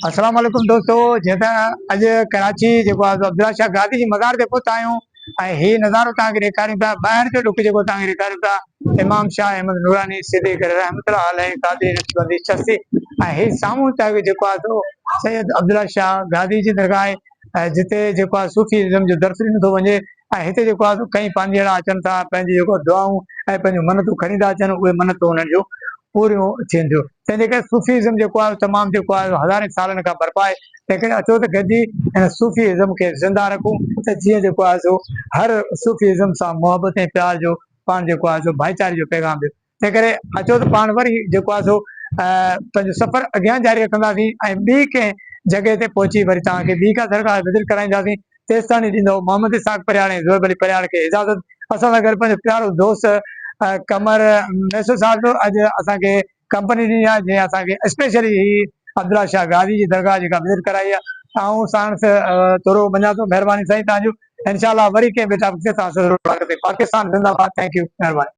السلام عليڪم دوستو جيئن ته اڄ ڪراچي جيڪو آهي عبدالله شاهه گادي جي مزار تي پهتا آهيون ۽ هي نظارو توهان کي ڏيکاريون پيا ٻاهر جو لڪ جيڪو توهان کي ڏيکاريون پيا امام شاهه احمد نوراني صديق رحمت الله عليه قادري نقشبندي چشتي ۽ هي سامهون توهان کي جيڪو آهي سو سيد عبدالله شاهه گادي جي درگاهه آهي جتي جيڪو آهي صوفي ازم جو درس ڏنو ٿو وڃي ۽ هتي جيڪو آهي سو ڪئين پانڌيئڙا اچن ٿا پنهنجي جيڪو دعائون ۽ پنهنجون منتون کڻي ٿا اچن اهي منتون انهن جون پوريون ٿين ٿيون. تنهن جي ڪري صوفي ازم جيڪو آهي تمام جيڪو آهي هزارين سالن کان برپا آهي تنهن ڪري اچو ته گڏجي هن صوفي ازم کي زنده رکون ته جيئن جيڪو آهي سو هر صوفي ازم سان محبت ۽ پيار جو پاڻ جيڪو آهي سو ڀائيچاري جو پيغام ڏيو تنهن ڪري اچو ته پاڻ وري جيڪو آهي سو پنهنجو سفر اڳيان جاري رکنداسين ۽ ٻي ڪنهن جڳهه تي پهچي وري توهان کي ٻي ڪا درگاهه وزٽ ڪرائينداسين تيستاڻي ڏيندو محمد اسحاق پرياڙ ۽ زويب علي پرياڙ کي اجازت اسان سان گڏ پنهنجو پيارو دوست قمر ميسو صاحب اڄ اسان کي ڪمپني ڏني آهي جنهن اسان کي اسپيشلي هي عبدالله شاهه غازي جي درگاهه جيڪا وزٽ ڪرائي آهي آئون ساڻس ٿورو مڃان ٿو مهرباني سائين توهان جو انشاء الله وري ڪنهن ٻئي ٽاپڪ تي توهان سان ضرور ملاقات ٿيندي پاڪستان زنده باد thank you مهرباني.